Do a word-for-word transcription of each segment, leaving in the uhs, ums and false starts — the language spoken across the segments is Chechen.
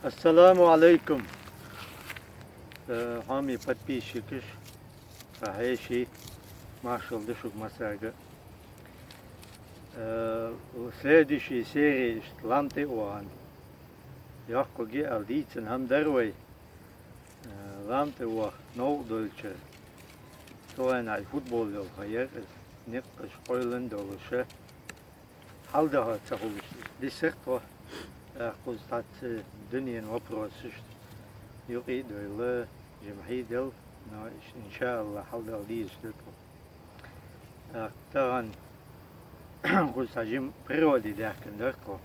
Ассаламу алейкум, э, хьоме подписчикаш, хьеший, маршал да шуга массаьрга. Э, следующий серия иштта лам тӀе охан йоккхуге аьлла дийцина хӀама дар вай. Э, лам тӀе оха новкъа долчара. Цу вайна хьай футбол йолу ха яра иза, никкъаш къойлан долуша. Хьалдаха ца хуьлуш дисира тхо. ТӀаккха кхуза цхьацца дуьненан вопросаш юкъе а дойла, жимхьий а делла, но, иншааллахь, хьалдаха дезаш ду тхо. ТӀаккха тахана кхуза цхьа жима природе даьхкина дара тхо.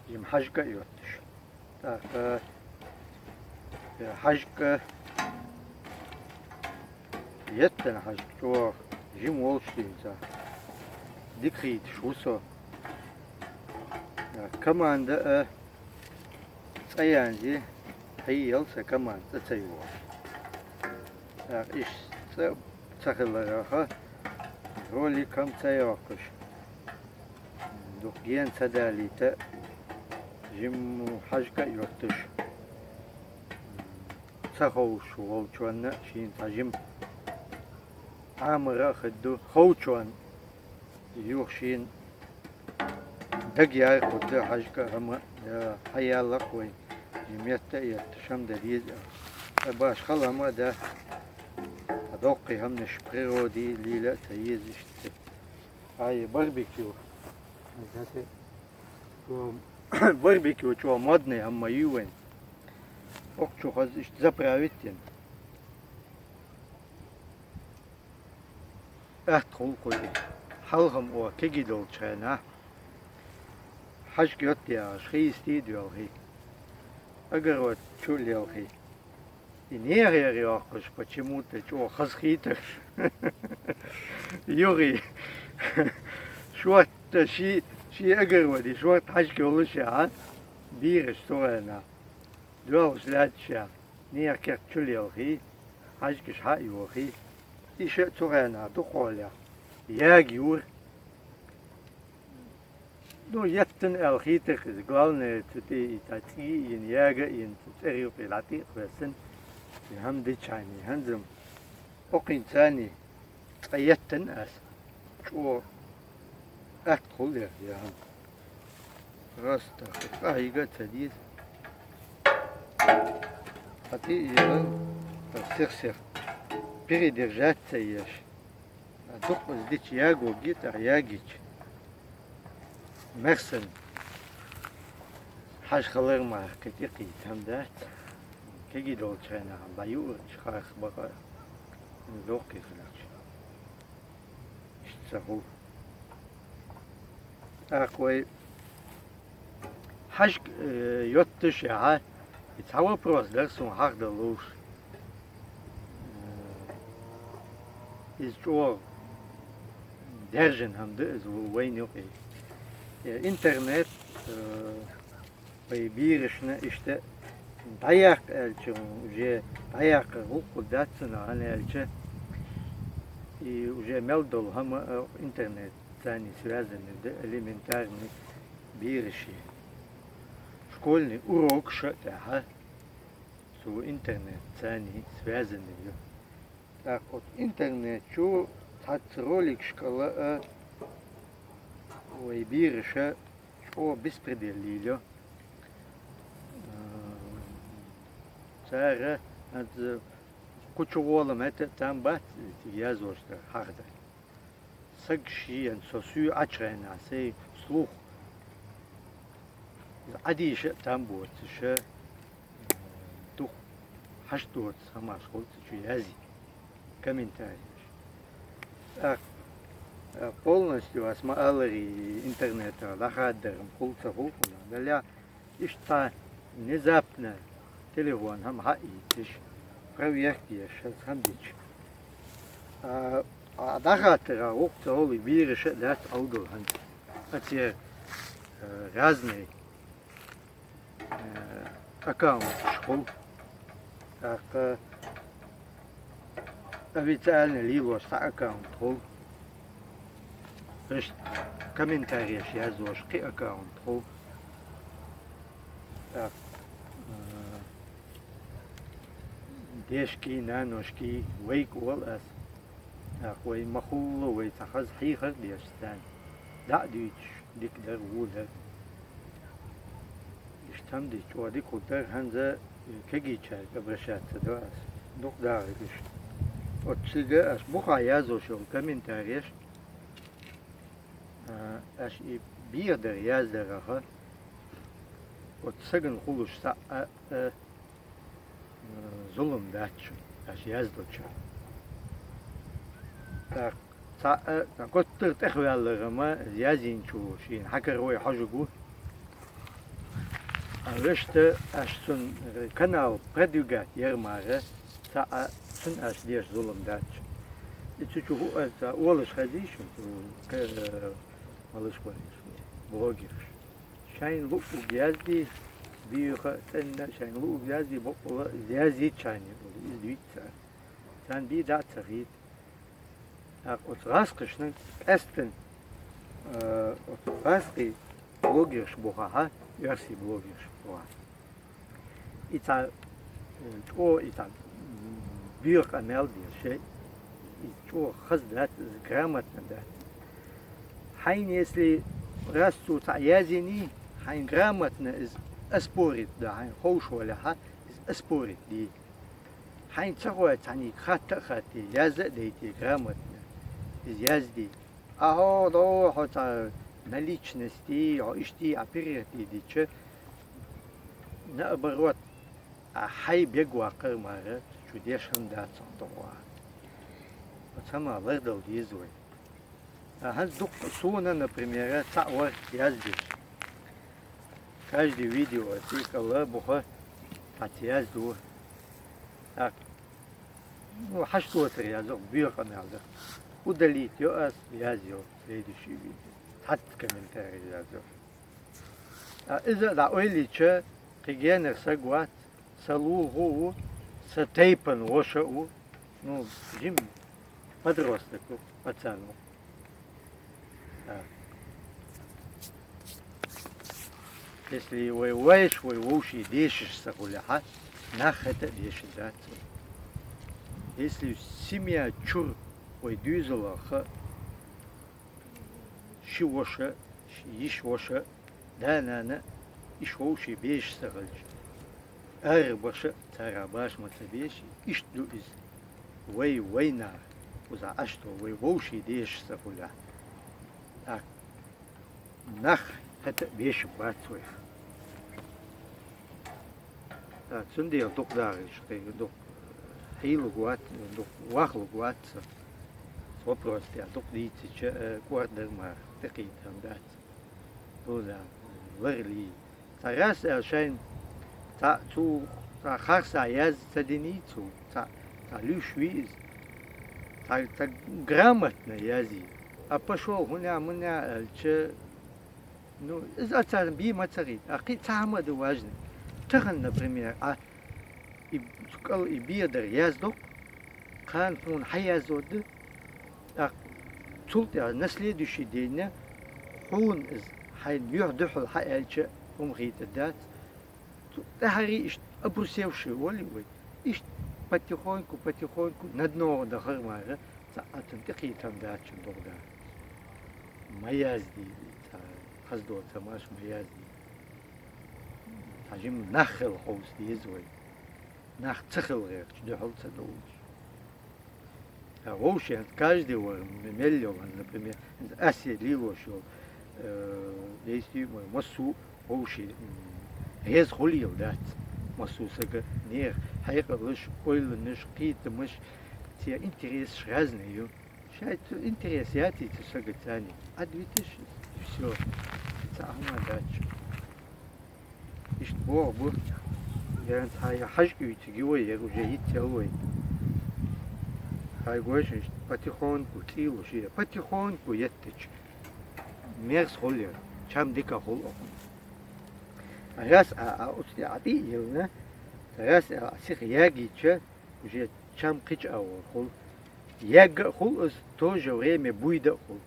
Жима хьаьжка а йоттуш. ТӀаккха, э, хьаьжка, еттан хьаьжка чӀогӀа жима волуш дийца. Дика хийташ ву со. Э, команда а цӀа янзе, хьийял сан команда цӀа ца йогӀуш. ТӀаккха иштта цӀа ца хилараха, ролик хӀама ца йоккхуш. Дукха гена ца далийта, жимма хьаьжка а йоттуш, ца ховшуш волчунна а шена цхьа жима Ӏамар а хир ду, ховчунна юха шена дага яра кху ду хьаьжка а хӀама, я хьаяллакх вай, и метта а етта, шам дан деза аьлла. Ткъа баш хала хӀама а дан, ткъа доккхий хӀаманаш природе лийла а ца еза иштта. Ай, барбекю. Барбекю чӀогӀа модный хӀама ма ю вайн. Окху чу хаза иштта заправить йина. Атта хуьлу кху и. Хьалха-м оха кегий долчу хенахь, хьаьжка йотта яхаш, хи йистий а доьлхий, огород чу а лелхий. И нехан яра йоккхуш, почему-то чӀогӀа хаза хийтарш. Юхий. Шортта ши, ши огороде, шортта хьаьжка йолуш яхьа, бийраш цу хенахь. Доьлхуш лаьтташ яхьа. Нехан керта чу лелхий, хьаьжкаш хьа а йохий. И ша а цу хенахь дукха хьолехь яга юра. Ну, еттан аьлла хийтира иза. Главное, цу тӀе и цхьа цӀий а йина, яга а йина, цу цӀера юкъе дӀатӀе а кхоьссина, и хӀама дичахьана, хӀанзам окхийна царний цкъа еттан ас. ЧӀогӀа атта хуьлу я, я хӀама. Просто къахьийга а ца деза. Хьан тӀе а йилла, сих-сих передержать ца еш. Дукха иза дича ягоге, тӀаккха ягича, мерсан хьажа хилар мара кхин тӀекхийта хӀама дац. Кегий долчу хенахь дӀаюурчу харц бакъа доккхий хиларчу. Иштта ца хуьлу. ТӀаккха вай хьаьжка, э, йоттуш яхьа, и цхьа вопрос дара суна хьахдала лууш. Э, иза чӀогӀа даьржина хӀама ду иза ву-, вайна юкъе. Э, интернет, э, вай бийрашна иштта дӀаяккха аьлча, уже дӀаяккха гӀуллакх дац цунах, хӀана аьлча, и уже мел долу хӀама, э, интернет царний связанный ду, элементарный бийраш. Школьный урокаш а тӀехь цу интернет царний связанный ю. ТӀаккха оцу интернет чу цхьацца роликашкахула а вай бийраш а чӀогӀа беспредел лелайо. Цара хӀанз кху чу гӀоле мета а там бац, цига яздеш дара хьахдар. Саг шен со суьйра Ӏачхьайна, сайн слух иза Ӏадийша а там боцуша, дукха хьашт доцу хӀамаш хуьлу цу чу язйина, комментарийш. ТӀаккха, а, полностью ас ма-аллара, интернетах дӀахаддар-м хуьлу ца хуьлу хьуна. Далла иштта внезапно телефон хӀама хьаийцаш, проверка еш, хӀара хӀама дича. А, а дӀахаттарехь вукху ца хьолий бийраш а дац Ӏовдал хӀанз. Ацера, э, разный, э, аккаунташ хуьлу. ТӀаккха официально лелош цхьа аккаунт хуьлу. Иштта комментарийш яздеш кхин аккаунт хуьлу. ТӀаккха, а, дешкий, наношкий, вайга оал аз. ТӀаккха вай ма хулла, вай цхьа хаза хьехар деш царна. ДӀа а дуьйцуш, дика дар, вон дар. Иштта хӀама дича, чӀоагӀа дика хургдар, хӀанз кегийчаьрга обращаться до аз. Дукха дагӀаргаш. Оццига аш бухахь язъеш йолу комментареш, а, аш и беха дар яздарах, оцу сагана хуьлуш цхьа а, а, зулам дац шуна, аш яздочу. ТӀаккха цхьа а, цхьа готтар тӀехваьллара ма язйинчо шена хьакаро хьожуг ву. А вешта, аш цунна канал продвигать яр мара, цхьа а цунна аш деш зулам дац шуна. И цу чу хӀуъа ца олуш хезий шуна, цу, э, малаш вариш, блогерш. Шайна луъург язде, беха а, цӀена а, шайна луъург язде, бакъволу язйийта шайна, иза дуьйцу цара. Царна бен дӀа а ца хийта. ТӀаккха оцу гӀазкхашна къаьсттина, э, оцу гӀазкхийн блогерш бу хьан, оьрсийн блогерш бу хьан. И цхьа, э, чӀогӀа и цхьа, м, боьха къамел деза шайн, и чӀогӀа хаза дац, иза грамотно дац. Хьайна, если раз цо цхьаъ язйиний, хьайна грамотно иза оспорить до, хьайна ховш валахь, иза оспорить де. Хьайна ца хоуьйту цхьаьнниг хатта а хатте, язда а дайте грамотно, иза язде. Ахьо, до хьо цхьа на личности, хьо иштта а перерти дича, наоборот, а хьайн бегваккхар мара, чу деш хӀума дац хьуна дохуа. Оцу хӀума лардала деза вай. А хӀинца дуккха суна, например, цхьаъ вара яздеш. Каждый видео цӀе кӀала буха хьаца яздо. Так. Ну, хьаш доцур язо, боьха къамел дац. Удалить йо ас, язйо следующий видео. Цхьацца комментарий язйо. А иза а дӀа ойла йича, кхин генара саг вац, сан лулахо а ву, сан тайпана ваша а ву. Ну, жима подросток ву, пацан ву. А. Если вай вайша, вай вовшийн дешаш ца хуьлехь, нах хӀета а дешар дац вай. Если семья чуьра вай доьзалхо, ши ваша, ши йиша ваша, да-нана, иштта вовшийн бешаш ца хилча, арабаша, цара баша ма ца беший, иштта ду иза. Вай, вайнах, кхузахь Ӏаш ду, вай вовшийн дешаш ца хуьлехь. Так, нах хӀета а бешаш бац вай. А, цундела дукха дагӀаш, кхин дукха хьийла вац, дукха вахла вац сан. Вопрос тӀехь дукха дийцича, э, кӀорда дар мара, тӀекхийта хӀума дац. Дуза, ларлий. Цхьа раз аьлла шайна, цхьа цу, цхьа харцахь яз ца диний цо, цхьа, цхьа луьйш вий иза. Цхьа, цхьа грамотно язйий. А пошёл хӀунда, мунда аьлча, ну, иза а царна бен ма ца гӀийта. А кхин цхьа хӀума а ду важный. Тахана, например, а и цу кӀал и бен дар яздо-кх, кхана хьуна хьан язъян ду, тӀаккха цул тӀаьхьа на следующий день хьуна иза хьайна юьхь дуьхьал хьан аьлча а хӀума хийтар дац. Цу тӀаьхьарий иштта обрусевший волий вай. Иштта потихоньку, потихоньку на дно дахар мара, цхьа а цунна тӀекхийта хӀума дац шуна догӀу дан. Ма яздий, цхьа хаза доцу хӀумаш ма яздий. Цхьа жима нах хила хьовса деза вай. Нах ца хила гӀерташ, дуьхьал ца довлуш. Ткъа вовшийн, каждый вара м-, мел йолу, например, ас лелош йолу, э, действие, ма-, массо а вовшийн, м, реза хуьлийла дац. Массо а сага нехан хьекъалаш, ойланаш, кхетамаш, церан интересаш разный ю. Шайн цу интерес яций цу сага царний, Ӏадвиташ, и всё. Цхьа а хӀума дац. Иштта боху бу, ян цхьа я хьажа уьйциг ю вай, я уже йицъял вай. Хьайгойша иштта потихоньку цӀийлуш я, потихоньку еттачу мерза хуьлу я, чам дика хуьлу окхунна. Ткъа раз а, а, уьш тӀе а тӀе а йиллина, ткъа раз а, а сиха ягийча, уже чам кхин чӀогӀа хуьлу. Ягга а хуьлу иза, в то же время буьйда а хуьлу.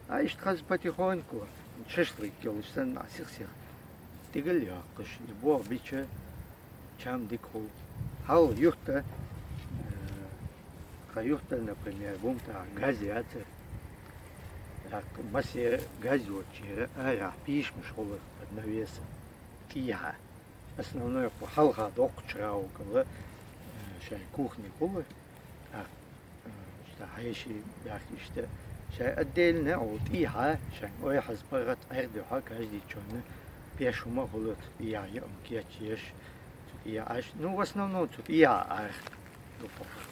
А иштта хаза потихоньку, шашлык йолуш санна, а сих-сих. Дигал йоаккхаш, и бох бича чам дика хул. Хьал юрта, э, тха юрта, например, бумтагӀа газ яцар. ТӀаккха массера газ йоцучера арахьа пишмаш хулар под навесом, тӀехьа. Основной кху хьалха доккхача раугала, э, шай кухни хулар. ТӀаккха, э, иштта хьеший баьхкиштта. Шай отдельно, гӀо тӀехьа, шайн ойхьаз паргӀат Ӏердухьа, каждый чонна пеш хӀума хулар, цу тӀехьа йоӀам кечъеш, цу тӀехьа Ӏаш. Ну, в основном цу тӀехьа Ӏар дукхагӀа.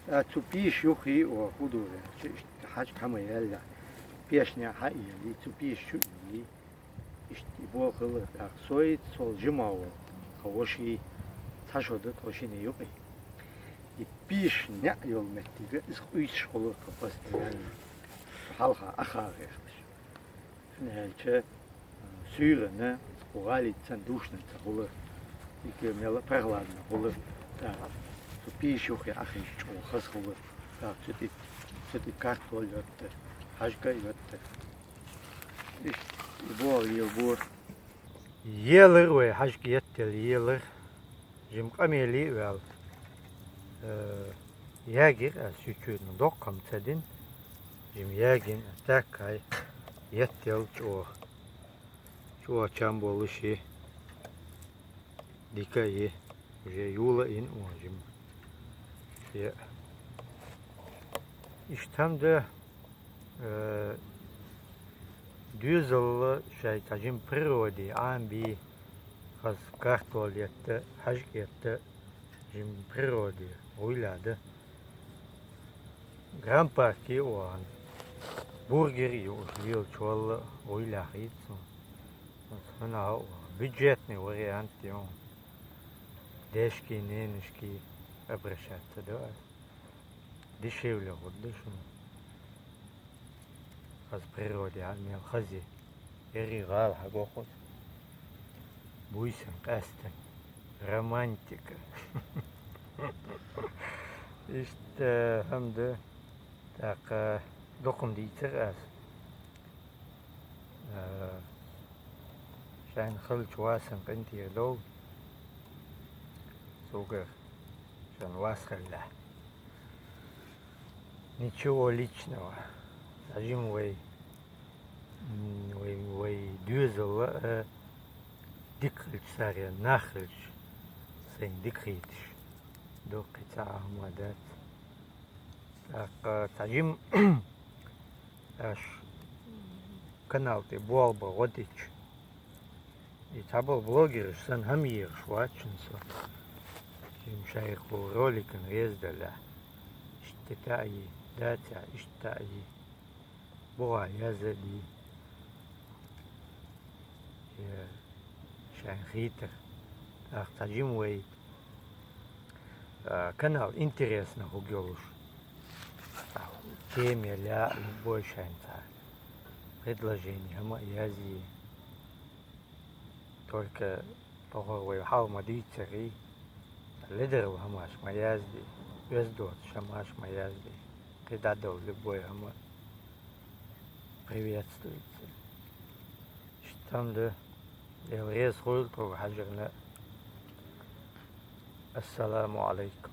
А цу пиша юххе, о, хӀу ду аьлча, иштта хьажкӀа хӀама яллалехь, пешнехьа а елий, цу пиша чу а елий. Иштта и болх хилар, тӀаккха со а, сол жима вола тха воша а, цхьа шо да тхо шинне юкъе. И пиша неӀ йола моттиг, из къуьйсуш хулар тхо постоянно, хьалха Ӏаха гӀерташ. ХӀана аьлча, э, суьйранна, кху гӀалий санна душна ца хулар, дика мел прохладно хулар, тӀаккха цу пиша юххе Ӏахийча чӀогӀа хаза хулар, тӀаккха цу тӀа, цу тӀа картол йоттар, хьажкӀа йоттар. Иштта и болх елабора. Елар вай, хьажкӀа еттел елар. Жима къамел а ваьлла, э, ягир аз чуть-чуть, ну, доккха хӀама ца дина. Жима ягина, тӀаккха еттел чӀогӀа. ЧӀогӀа чам болаш я. Дика я. Уже юла ин ожим. Я. Иштта хӀама да, э, доьзал шай тӀа жима природе Ӏамбий, хаза картол етта, хьажкӀа етта, жима природе гӀойла да. Грам-парк я оаха, бургер я уж лелача валла, гӀойла хийца. Хьона а бюджетный вариант я. Дешки, ненашки обращаться да. Дешевле хургда шуна. Хаза природе Ӏа мел хаза я. Ерригача гӀала хьагӀо хоза. Буйсанна, къаьстта. Романтика. Иштта хӀама да. ТӀаккха дукха хӀама дийцар аз. Э, шайна хилча вас къинтӀера довла. Согара шун вас хилалехь. Ничего личного. Сажим вай, м, вай, вай доьзал а, э, дика хилча саре, нах хилча, сайна дика хийташ. Дукха цхьа хӀама дац. ТӀаккха цхьа жим аш канал тӀа болх бе гӀо дича. И цхьабола блогераш санна хӀама ергаш вац шуна со. Жим шайх роликан реза далехь. Иштта тӀа а йий, дацехь, иштта тӀа а йий. БугӀа яза а дий. Е, шайн хийтар. ТӀаккха цхьа жим вай, а, канал интересно хургйолаш. Тема я любой шайн цхьа предложени хӀама а язйий. Только тохар вай хьал ма дийцарий, ледара хӀамаш ма яздий, оьзда доацаш хӀамаш ма яздий. КхидӀа дола любой хӀама приветствуется. Иштта хӀама да, Даьла реза хуйла тхога хьажарна. Ассаламу Ӏалайкум.